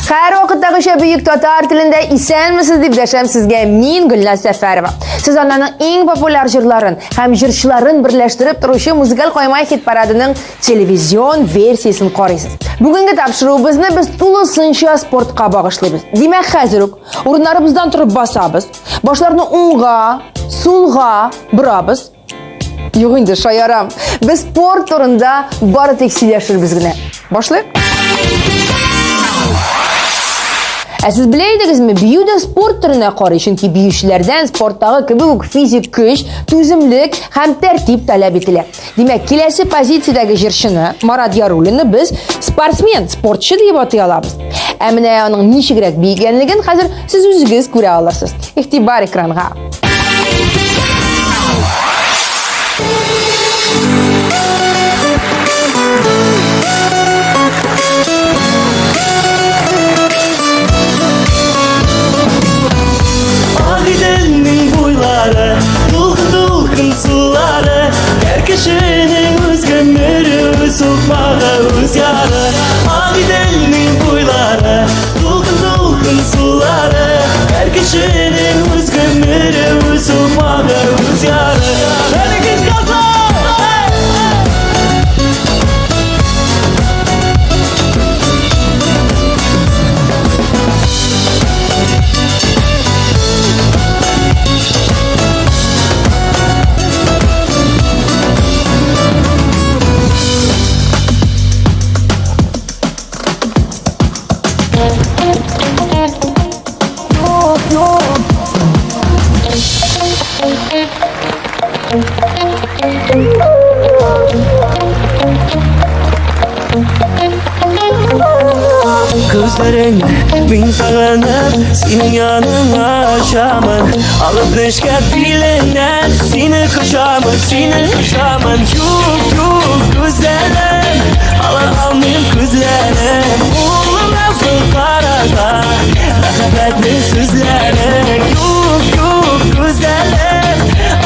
Һәрвакыттагыча бөек татар телендә исәнмесез дип дәшәм сезгә мин Гөлназ Сәфәрова. Сез ананың иң популяр җырларын һәм җырчыларын берләштереп торучы музыкаль кайма хит парадының телевизион версиясен карыйсыз. Бүгенге тапшыруыбызны без тулысынча спортка багышлыйбыз. Димәк, хәзер үк Урыннарыбыздан торып басабыз. Башларны уңга, сулга борабыз. Юк инде, шаярам. Без спорт турында бары тик сөйләшербез генә. Башлыйк. Ә сез белә идегезме, бию дә спорт төренә карый, чөнки биючеләрдән спорттагы кебек үк физик көч, түземлек һәм тәртип таләп ителә. Димәк, киләсе позициядәге җырчыны Марат Яруллинны без спортсмен, спортчы дип атый алабыз. Ә менә аның ничегрәк биегәнлеген хәзер сез үзегез күрә алырсыз. Игътибар экранга. Агыйделнең буйлары, дулкын-дулкын сулары, Һәр кешенең үз гомере, үз сукмагы, үз яры. Агыйделнең буйлары, дулкын-дулкын сулары, Һәр кешенең үз гомере, үз сукмагы, үз яры. Әлеге Казан! Күзләрең мин сагынып, синең яныңа очамын. Алып нечкә биленнән, сине кочамын, сине кочамын. Юк, юк, күзләрем, ала алмыйм күзләрем. Улым назлы карага, мәхәббәтле сүзләрең. Юк, юк, күзләрем,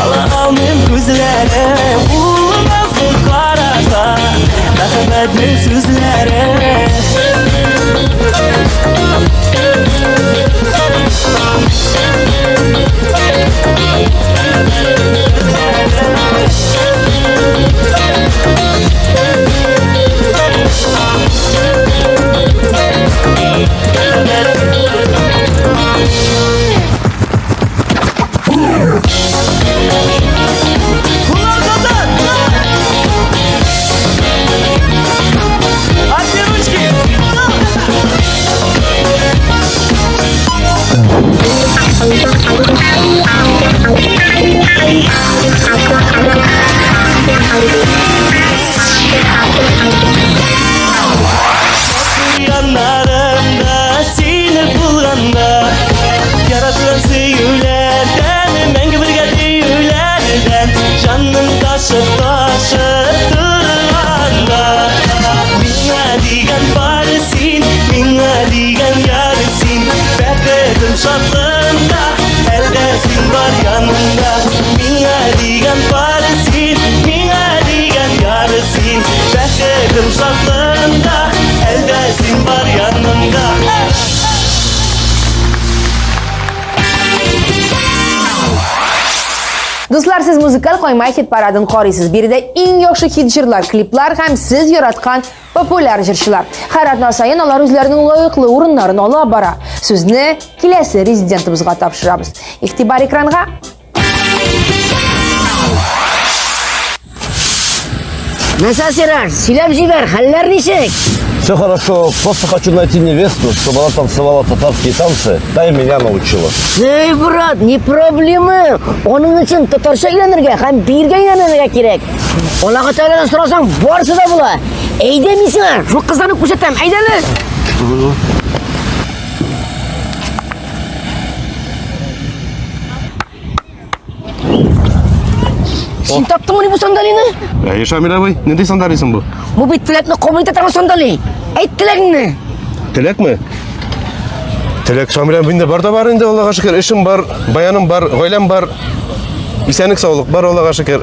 ала алмыйм күзләрем. Улым назлы карага, мәхәббәтле сүзләрең. Яннарымда сине булганда Яратылган сөюләрдән Мәңге бергә диюләрдән Җаным ташып ташып торганда Миңа дигән бары син Миңа дигән яр син Бәхетем шатлыгым да Әлдә син бар янымда Миңа дигән бары син Миңа дигән яр син Бәхетем шатлыгым да Әлдә син бар янымда Дуслар, сез музыкаль кайма хит парадын карыйсыз. Биредә иң яхшы хит җырлар, клиплар һәм сез яраткан популяр җырчылар. Һәр атна саен алар үзләренең лаеклы урыннарын ала бара. Сүзне киләсе резидентыбызга тапшырабыз. Игътибар экранга. Нәрсә, Сираж, сөйләп җибәр, хәлләр ничек? Все хорошо, просто хочу найти невесту, чтобы она танцевала татарские танцы, да и меня научила. Эй, брат, не проблема. Аның өчен татарча өйрәнергә һәм биергә өйрәнергә кирәк. Аллаһы Тәгаләдән сорасаң, барысы да була. Әйдә мин сиңа шул кызларны күрсәтәм. Әйдә әле. Син таптыңмыни бу сандалины? Әйе, Шамил абый, нинди сандалисың бу? Бу бит теләкне кабул итә торган сандали. Әйт теләгеңне. Теләкме? Теләк, Шамил абый, инде бар да бар инде, Аллага шөкер. Эшем бар, баяным бар, гаиләм бар. Исәнлек, саулык бар, Аллага шөкер.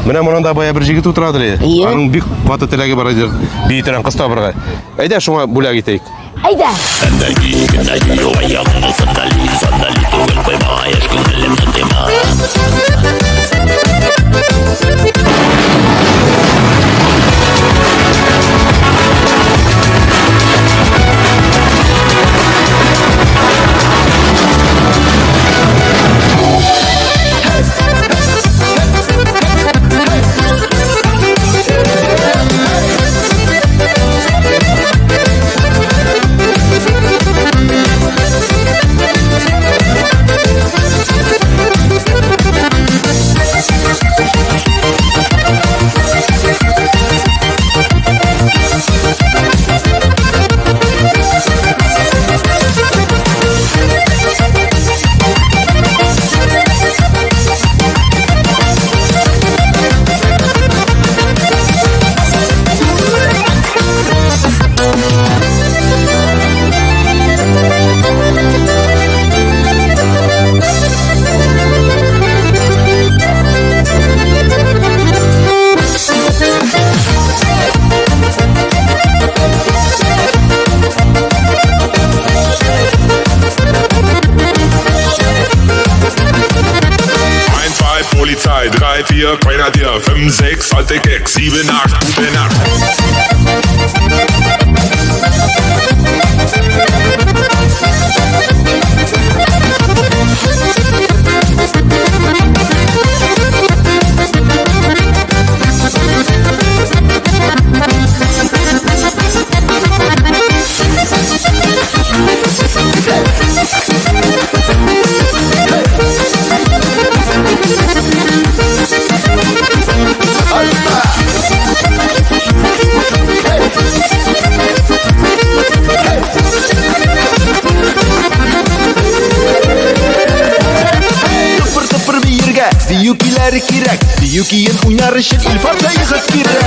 Менә монда бая бер җегет утыра иде. Аның бик каты теләге бар иде, бии торган кыз табырга. Әйдә, шуңа бүләк итәйек. Әйдә. Ein, zwei, Polizei, drei, vier, Grenadier, fünf, sechs, alte Keck, sieben, acht, gute Nacht. Тыпыр-тыпыр биергә бию көйләре кирәк. Бию көен уйнар өчен Илфар Шәехов кирәк.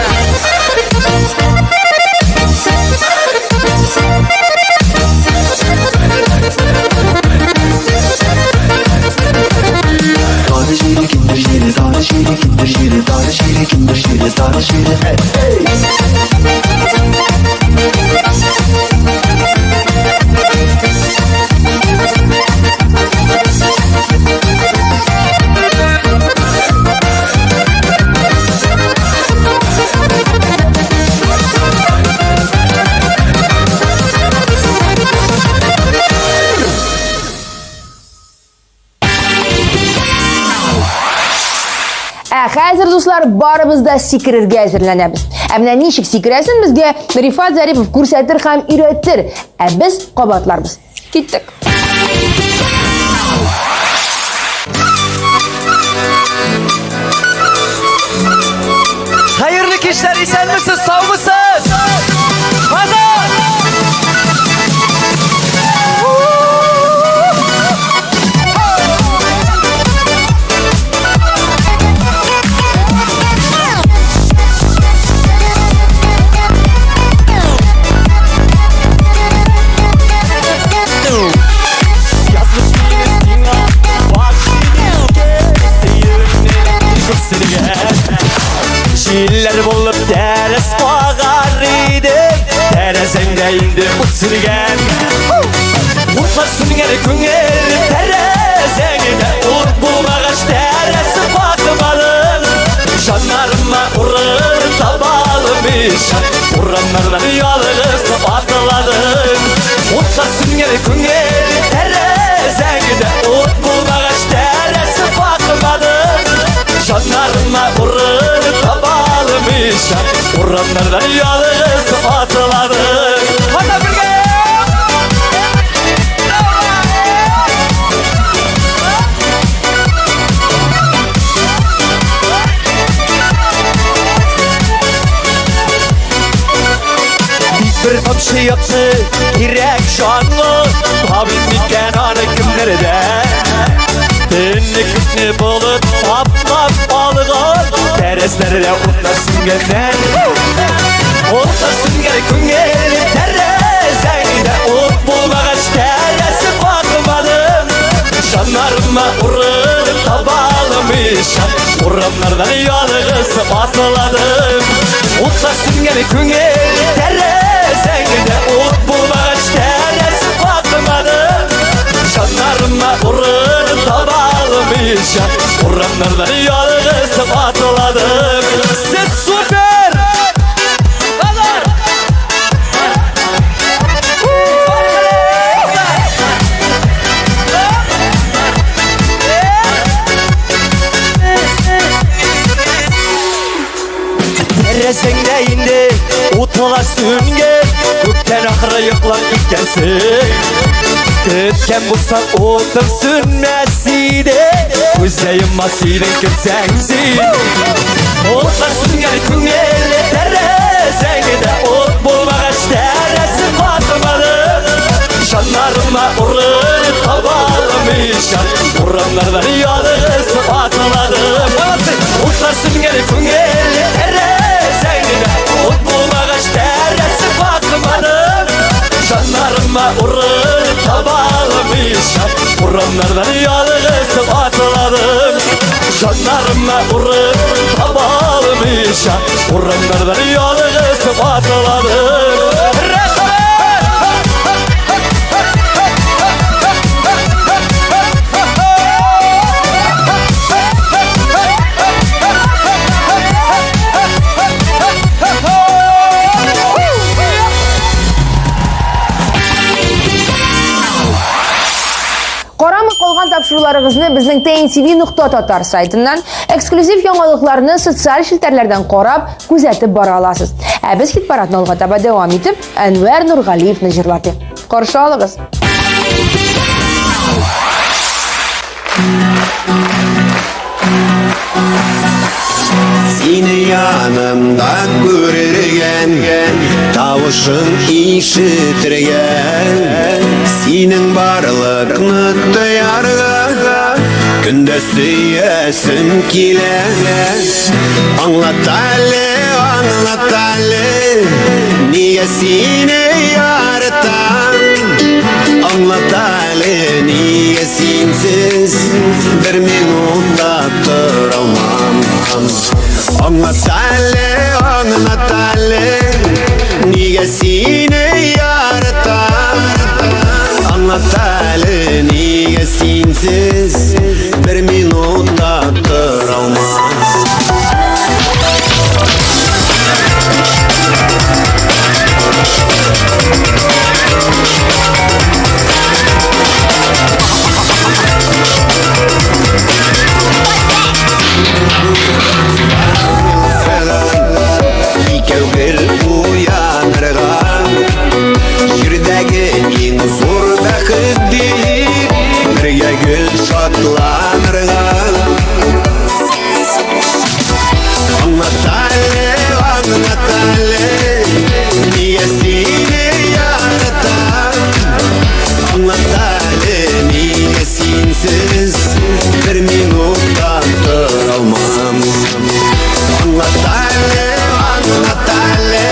Ә хәзер, дуслар, барыбыз да сикерергә әзерләнәбез. Ә менә ничек сикерәсен безгә Рифат Зарипов күрсәтер һәм өйрәтер. Ә без кабатларбыз. Киттек. Хәерле кичләр, исәнмесез, саумысыз? Казан! Җилләр булып тәрәз кагар идем, тәрәзәңдә инде ут сүнгән. Утлар сүнгән күңел тәрәзәңдә, ут булмагач тәрәз какмадың. Жаннарыма урын таба алмыйча, урамнарда ялгыз атладым. Утлар сүнгән күңел тәрәзәңдә, ут булмагач тәрәз какмадың. Жаннарыма урын таба алмыйча, урамнарда ялгыз атладым. яхшы кирәк җанлы, табыйм микән аны кемнәрдә? Төнне күкне болыт каплап алган, тәрәзләрдә утлар сүнгәннәр. Утлар сүнгән күңел тәрәзәңдә ут булмагач тәрәзә какмадым. Жаннарыма урын таба алмыйча, урамнардан ялгыз атладым. Утлар сүнгән күңел тәрәзәңдә ут булмагач тәрәзә какмадым. Жаннарыма урын таба алмыйча, урамнардан ялгыз атладым. Сез супер! Алар! Тәрәзәңдә инде утлар сүнгән, күптән ахры йоклап киткәнсең. Көткән булсаң утың сүнмәс иде, күз дә йоммас идең көтсәң син. Утлар сүнгән күңел тәрәзәңдә ут булмагач тәрәзә катмады. Жаннарыма урын таба алмыйча, урамнардан ялгыз атладым. Молодцы! Утлар сүнгән күңел тәрәзәңдә ут булмагач тәрәзә катмады. Жаннарыма урын таба алмыйча, урамнардан ялгыз атладым. Жаннарыма урын таба алмыйча, урамнардан ялгыз атладым. Рәхмәт! Карамый калган тапшыруларыгызны безнең tntv.tatar сайтыннан эксклюзив яңалыкларны социаль челтәрләрдән карап, күзәтеп бара аласыз. Ә без хит-парадны алга таба дәвам итеп, Әнвәр Нургалиевны җырлатыйк. Каршы алыгыз. Сине янымда күрергә, тавышың ишетергә, синең барлыкны тоярга, көндә сөясем килә. Аңлат әле, аңлат әле, нигә сине яратам? Аңлат әле, нигә синсез бер минут та тора алмам? Аңлат әле, аңлат әле, нигә сине яратам? Аңлат әле, нигә синсез бер минут та тора алмам? Икәү гел уянырга, Җирдәге иң зур бәхет дип, бергә гел шатланырга. Аңлат әле, аңлат әле, нигә сине яратам? Аңлат әле, нигә синсез бер минут та тора алмам? Аңлат әле, аңлат әле,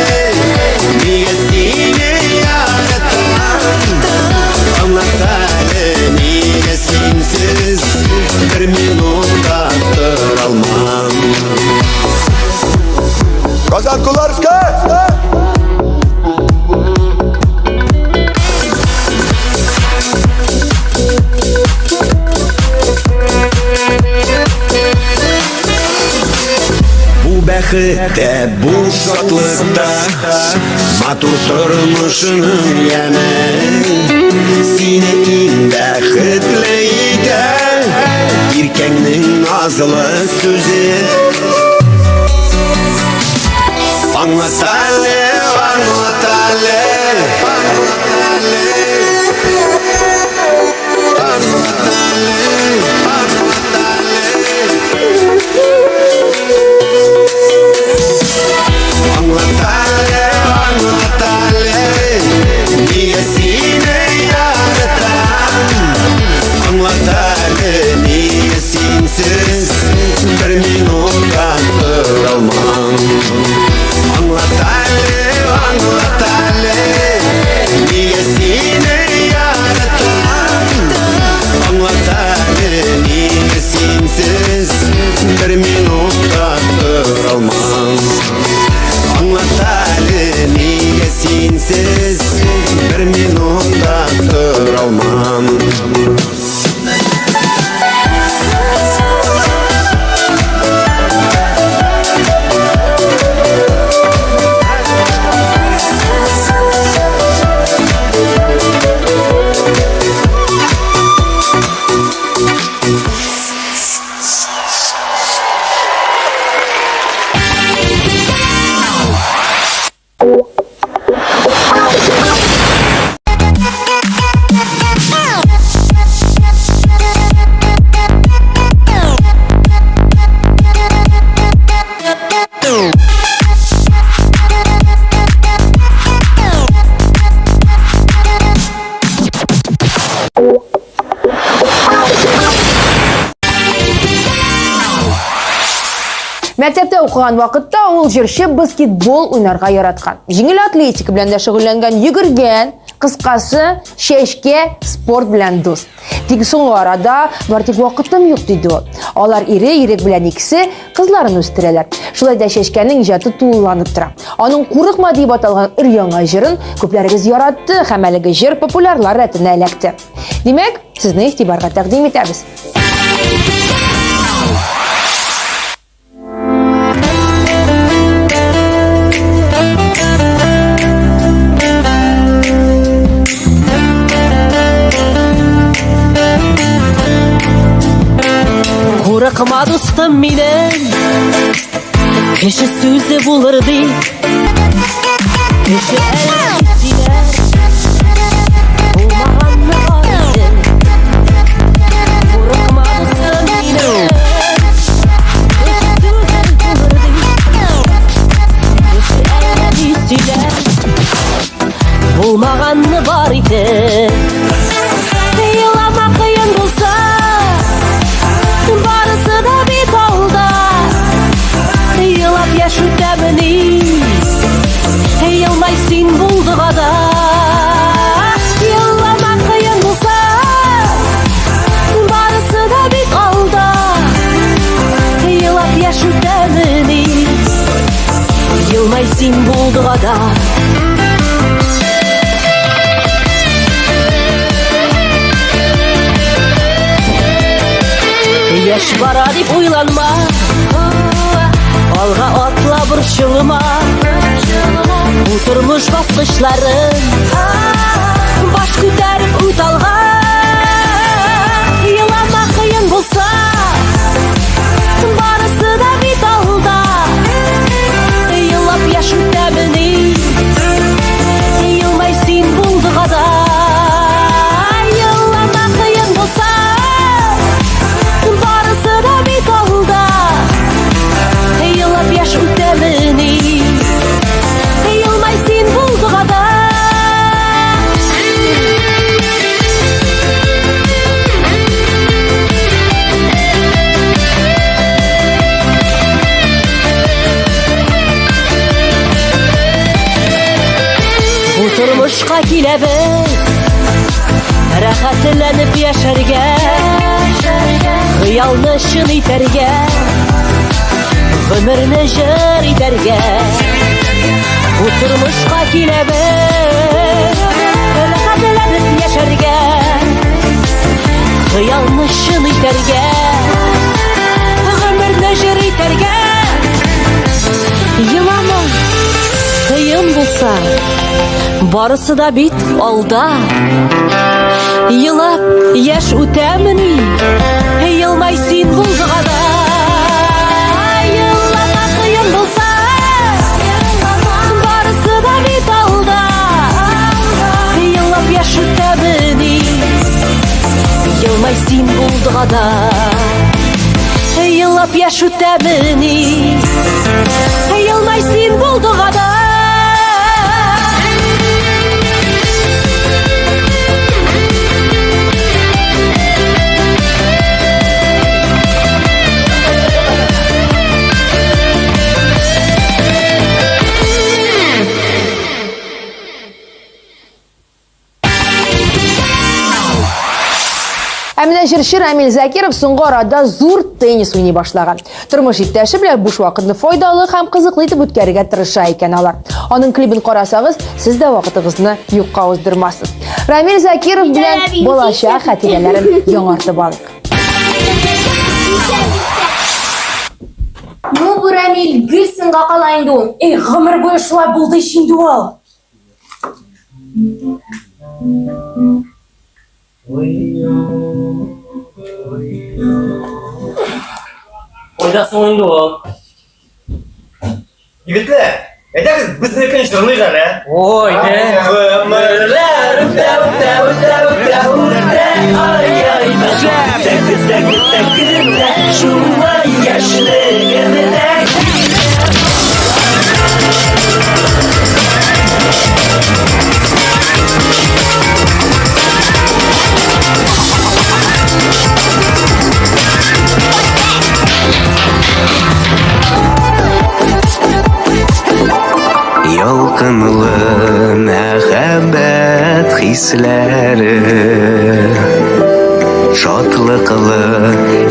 нигә сине яратам? Аңлат әле, нигә синсез бер минут та тора алмам? Казан Куларска! Бу бәхеттә, бу шатлыкта, матур тормышның яме сине иң бәхетле итә, иркәңнең назлы сүзе. Аңлат әле, аңлат әле, аңлат әле, аңлат әле, аңлат әле. Аңлат әле, аңлат әле, Мәктәптә укыган вакытта ул җырчы баскетбол уйнарга яраткан. Җиңел атлетика белән дә шөгыльләнгән, йөгергән, кыскасы, чәчкә спорт белән дус. Тик соңгы арада бар тик вакытым юк, диде ул. Алар ире Ирек белән икесе кызларын үстерәләр. Шулай да Чәчкәнең иҗаты тулыланып тора. Аның Курыкма дип аталган өр-яңа җырын күпләрегез яратты һәм әлеге җыр популярлар рәтенә эләкте. Димәк, сезне игътибарга тәкъдим итәбез. Курыкма, дустым минем, кеше сүзе булыр дип. Кеше әллә сөйләр, булмаганны бар итеп. Курыкма, дустым минем, кеше сүзе булыр дип. Кеше әллә ни сөйләр, булмаганны бар итеп. Елама кыен булса, барысы да бит алда. Елап яшь үтәмени, елмай син булдыга да. Елама кыен булса, барысы да бит алда. Елап яшь үтәмени, елмай син булдыга да. Яшь бара дип уйланма, алга атла борчылма. Бу тормыш баскычларын баш күтәреп үт алга. Елама кыен булса, барысы да бит алда. Елап яшь үтәмени, елмай син булдыга да. Елама кыен булса, барысы да бит алда. Елап яшь үтәмени, елмай син булдыга да. Бу тормышка киләбез, рәхәтләнеп яшәргә, хыялны чын итәргә, гомерне җыр итәргә. Бу тормышка киләбез, рәхәтләнеп яшәргә, хыялны чын итәргә, гомерне җыр итәргә. Елама, кыен булса, барысы да бит алда. Елап яшь үтәмени, елмай син булдыга да. Елама кыен булса, барысы да бит алда. Елап яшь үтәмени, елмай син булдыга да. Елап яшь үтәмени, елмай син булдыга да. Ә менә җырчы Рамил Закиров соңгы арада зур теннис уйный башлаган. Тормыш иптәше белән буш вакытны файдалы һәм кызыклы итеп үткәрергә тырыша икән алар. Аның клибын карасагыз, сез дә вакытыгызны юкка уздырмассыз. Рамил Закиров белән балачак хатирәләрен яңартып алыйк. Ну, бу Рамил гел сынга кала инде ул. Эй, гомер буе шулай булды ич инде ул. Кайда соң инде ул? Егетләр, әйдәгез безнекен җырлыйк әле. Ой, не. Гомерләр үтә, үтә, үтә, үтә, үтә, ай-ай, мәхәббәт үтә, үтә, үтә, шулай яшьлегемдә. Мәхәббәт хисләре Шатлыклы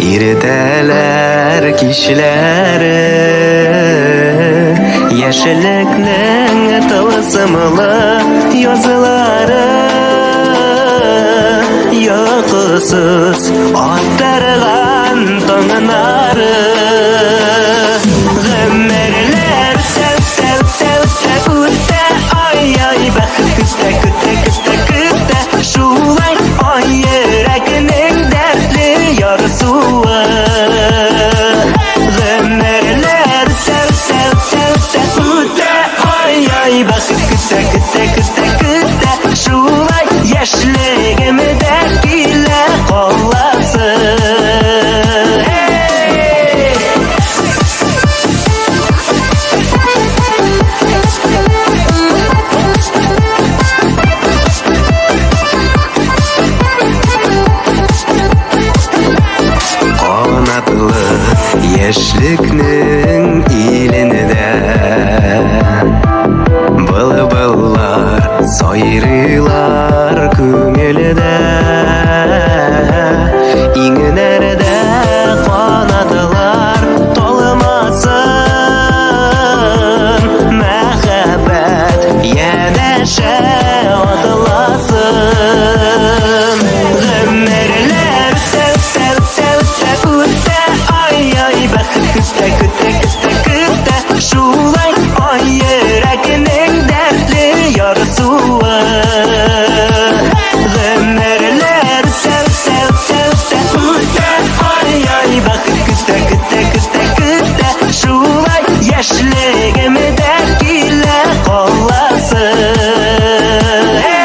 иртәләр, кичләре Яшьлекнең тылсымлы язлары Йокысыз аттырган таңнары Гомерләр үтә, үтә, үтә, үтә, ай-ай, бәхет көтә, көтә, көтә, көтә, шулай ай йөрәгенең дәртле ярсуы. Гомерләр үтә, үтә, үтә, үтә, үтә, ай-ай, бәхет көтә, көтә, көтә, көтә, шулай яшьлегемдә килә каласы. Hey! Канатлы яшьлекнең илендә Былбыллар сайрыйлар күңелдә Иңнәрдә канатлар талмасын Мәхәббәт янәшә атласын Гомерләр үтә, үтә, үтә, үтә, үтә, ай-ай, бәхет көтә, көтә, көтә, көтә, шулай ай йөрәгенең дәртле ярсуы. Гомерләр үтә, үтә, үтә, үтә, үтә, ай-ай, бәхет көтә, көтә, көтә, көтә, шулай яшьлегемдә килә каласы. Hey!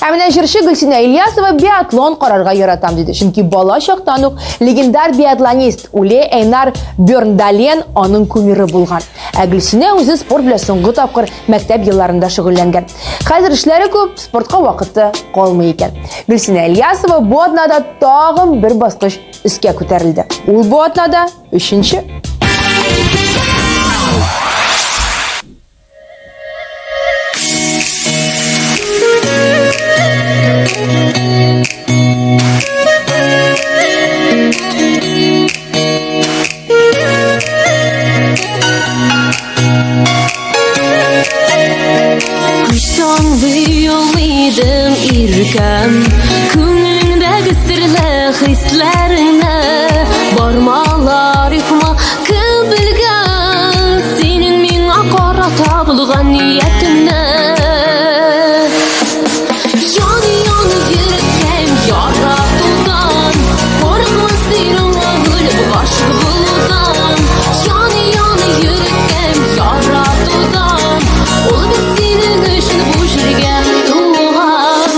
Ә менә җырчы Гөлсинә Ильясова биатлон карарга яратам диде. Чөнки бала чактан ук легендар биатлонист Уле Эйнар Бёрндален аның кумиры булган. Ә Гөлсинә үзе спорт белән соңгы тапкыр мәктәп елларында шөгыльләнгән. Хәзер эшләре күп, спортка вакыты калмый икән. Гөлсинә Ильясова бу атнада тагын бер баскыч өскә күтәрелде. Ул бу атнада өченче. Күз соңлый алмыйдым иркәм Күңелеңдәге серле хисләреңне Бармалар юкмы кем белгән Синең миңа карата булган ниятеңне Ян ян йөрәккәем яратудан Курыкма син аңа үлеп гашыйк булудан Ян ян йөрәккәем яратудан Ул бит синең өчен бу җиргә туган.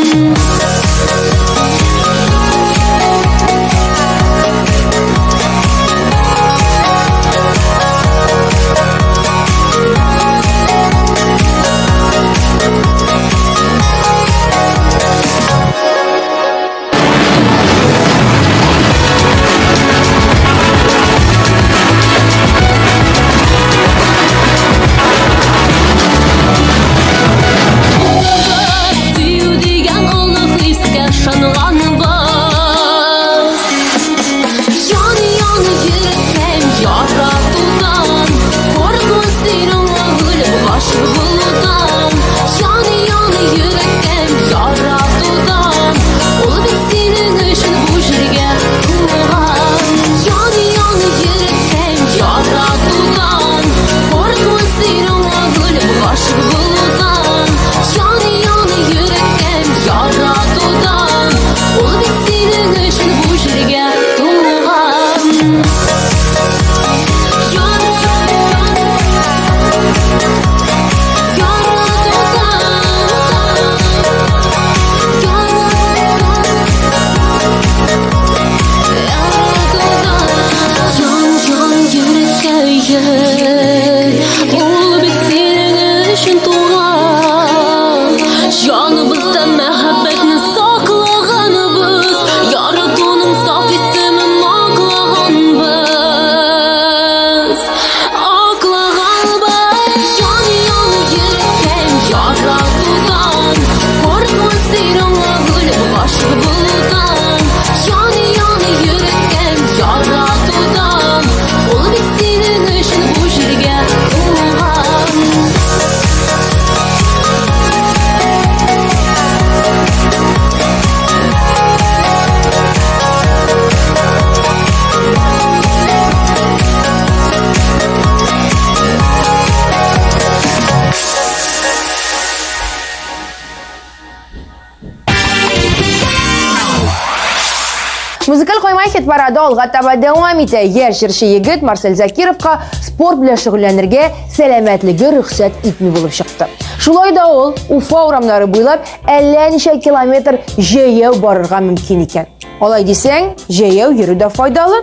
Музыкаль каймай хит-парады алга таба дәвам итә. Яшь җырчы егет Марсель Закировка спорт белән шөгыльләнергә сәламәтлеге рөхсәт итми булып чыкты. Шулай да ул Уфа урамнары буйлап әллә ничә километр җәяү барырга мөмкин икән. Алай дисәң, җәяү йөрү дә файдалы.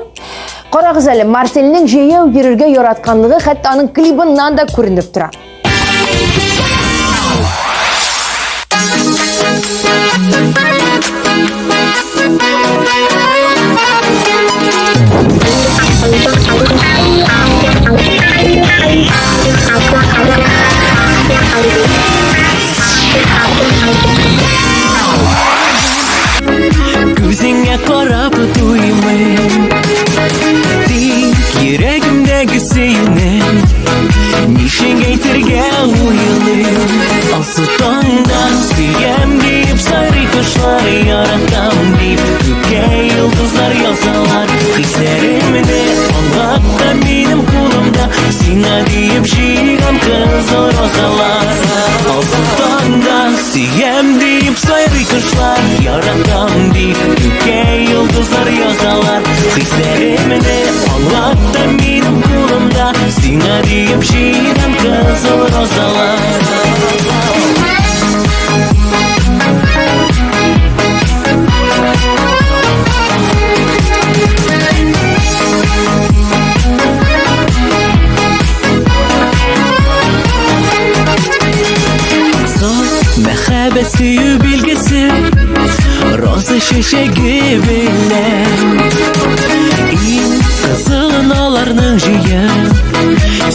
Карагыз әле, Марсельнең җәяү йөрергә яратканлыгы хәтта аның клибыннан да күренеп тора. Күзеңә карап туймыйм Тик йөрәгемдәге сөюне Ничек әйтергә уйлыйм Алсу таңда сөям дип сайрый кошлар Яратам дип күккә йолдызлар язалар Хисләремне аңлат та минем кулымда Сиңа диеп җыйган кызыл розалар Алсу таңда сөям дип сайрый кошлар Яратам дип күккә йолдызлар язалар Хисләремне аңлат та минем кулымда Сиңа диеп җыйган кызыл розалар Мәхәббәт сөю билгесе Роза чәчәге белән Иң кызылын аларның җыеп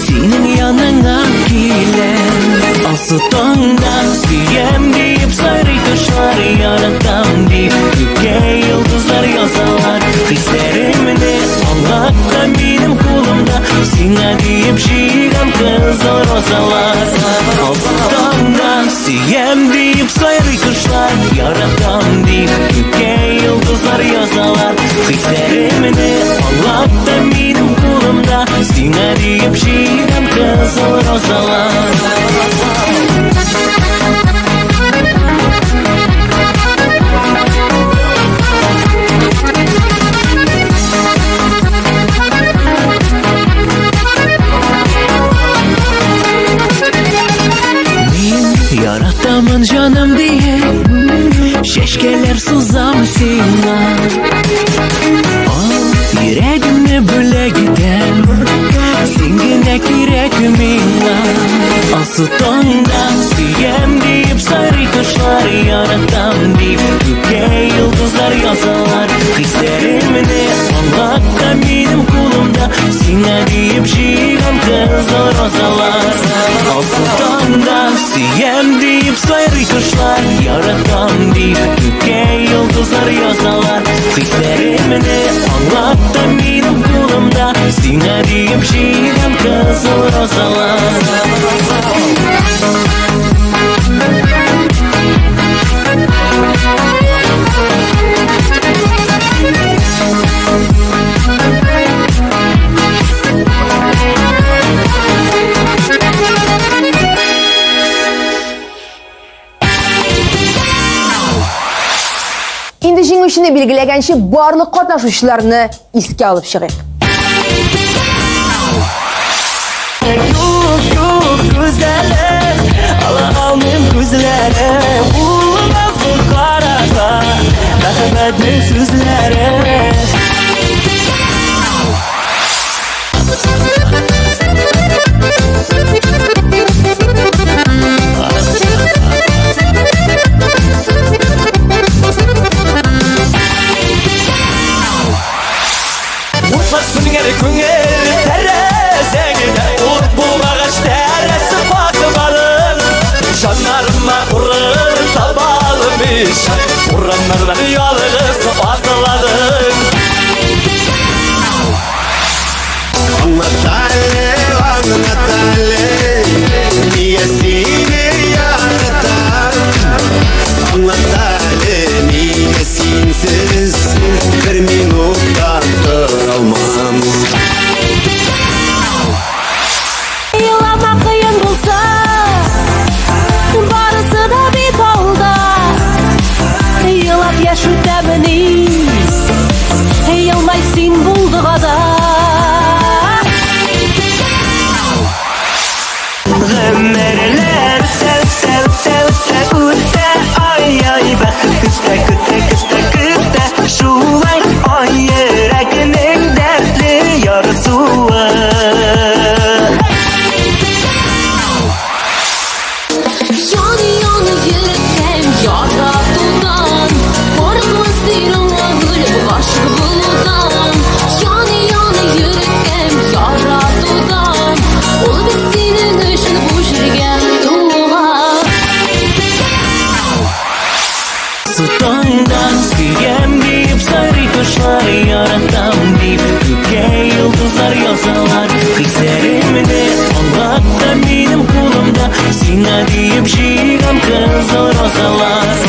Синең яныңа киләм Алсу таңда сөям дип сайрый кошлар Яратам дип күккә йолдызлар язалар Хисләремне аңлат та минем кулымда Сиңа диеп җыйган кызыл розалар Алсу таңда сөям дип сайрый кошлар Яратам дип күккә йолдызлар язалар Хисләремне аңлат та минем кулымда Сиңа диеп җыйган кызыл розалар Мин яратамын җаным диеп Чәчкәләр сузам сиңа Ал йөрәгемне бүләк итәм Син генә кирәк миңа Алсу таңда сөям диеп сайрый кошлар Яратам дип күккә йолдызлар язалар Хисләремне аңлат та минем кулымда Сиңа диеп җыйган кызыл розалар Алсу таңда сөям диеп сайрый кошлар Яратам дип күккә йолдызлар язалар Хисләремне аңлат та минем кулымда Сиңа диеп җыйган кызыл розалар Инде җиңүчене билгеләгәнче барлык катнашучыларны искә алып чыгыйк. Юк, юк, гүзәлем, ала алмыйм күзләрем, Булмасын карата, мәхәббәтнең сүзләре. Утлар сүнгән күңел тәрәзәңдә Ут булмагач тәрәзә ватмадым Җаннарыма урын таба алмыйча Урамнарда ялгыз атладым. Алсу таңда сөям дип сайрый кошлар, яратам дип күккә йолдызлар язалар. Хисләремне аңлат та минем кулымда, сиңа диеп җыйган кызыл розалар.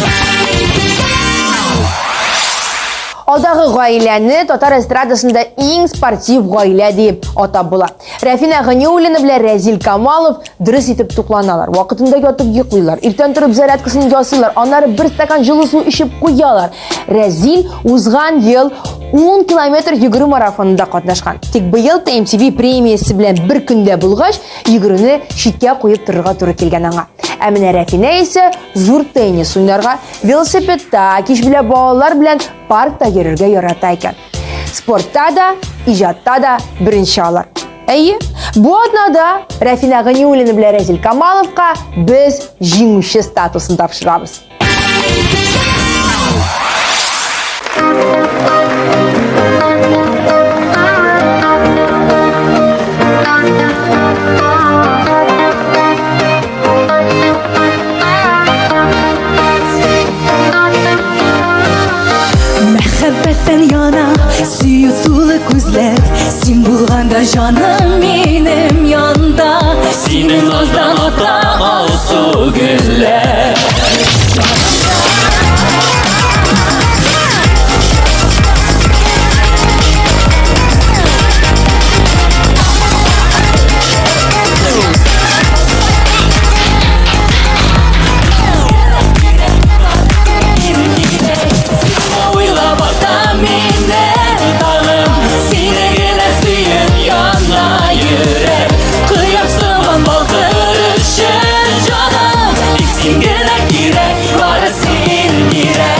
Алдагы гаиләне татар эстрадасында иң спортив гаилә дип атап була. Рәфинә Ганиуллина белән Рәзил Камалов дөрес итеп тукланалар. Вакытында ятып йоклыйлар. Иртән торып зарядкасын ясыйлар. Аннары бер стакан җылы су эчеп куялар. Рәзил узган ел 10 километр йөгерү марафонында катнашкан. Тик быел ТМТВ премиясе белән бер көндә булгач, йөгерүне читкә куеп торырга туры килгән аңа. Ә менә Рәфинә исә зур теннис уйнарга, велосипедта, кич белән балалар белән паркта йөрергә ярата икән. Спортта да, иҗатта да беренче алар. Әйе, бу атнада Рәфинә Ганиуллина белән Рәзил Камаловка без җиңүче статусын тапшырабыз. Мәхәббәттән яна сөю тулы күзләр Син булганда җаным минем янда Синең наздан ата алсу гөлләр. Уйлап ата мине тагын, Сине генә сөеп яна йөрәк. Кояш сыман балкыр өчен җаным, Тик син генә кирәк, бары син кирәк.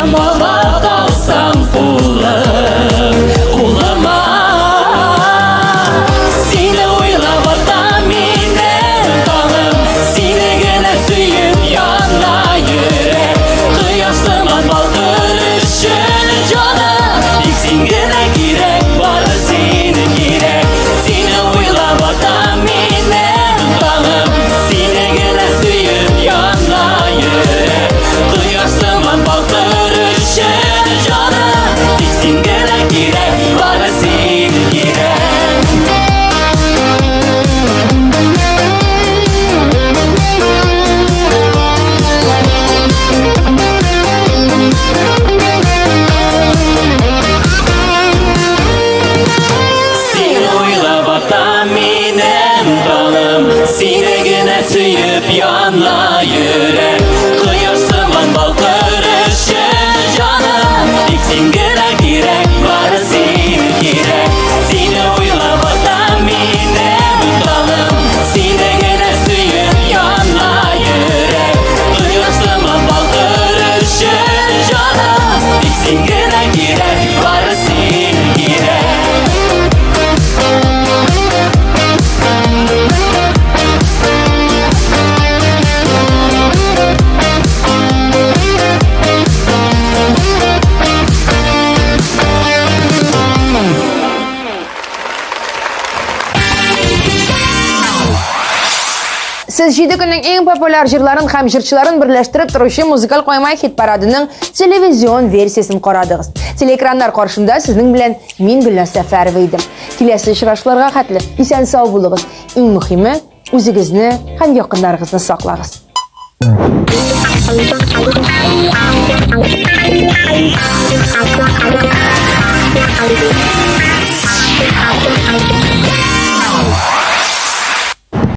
Бала алсам кулым, кулыма Сине уйлап ата минем таңым, Сине генә сөеп яна йөрәк. Кояш сыман балкыр өчен җаным, Тик син генә кирәк, бары син кирәк. Сине уйлап ата минем таңым, Сине генә сөеп яна йөрәк. Кояш сыман балкыр өчен җаным, Тик син генә кирәк, бары син кирәк. Сине уйлап ата минем таңым, Сине генә сөеп яна йөрәк. Кояш сыман балкыр өчен җаным, Тик син генә кирәк, бары син кирәк. Сине уйлап ата минем таңым, Сине генә сөеп яна йөрәк. Кояш сыман балкыр өчен җаным, Тик син генә кирәк, бары син кирәк. Сез җиде көннең иң популяр җырларын һәм җырчыларын берләштереп торучы музыкаль каймай хит-парадының телевизион версиясен карадыгыз. Телеэкраннар каршында сезнең белән мин Гөлназ Сәфәрова идем. Киләсе очрашуларга хәтле исән-сау булыгыз. Иң мөһиме, үзегезне һәм якыннарыгызны саклагыз.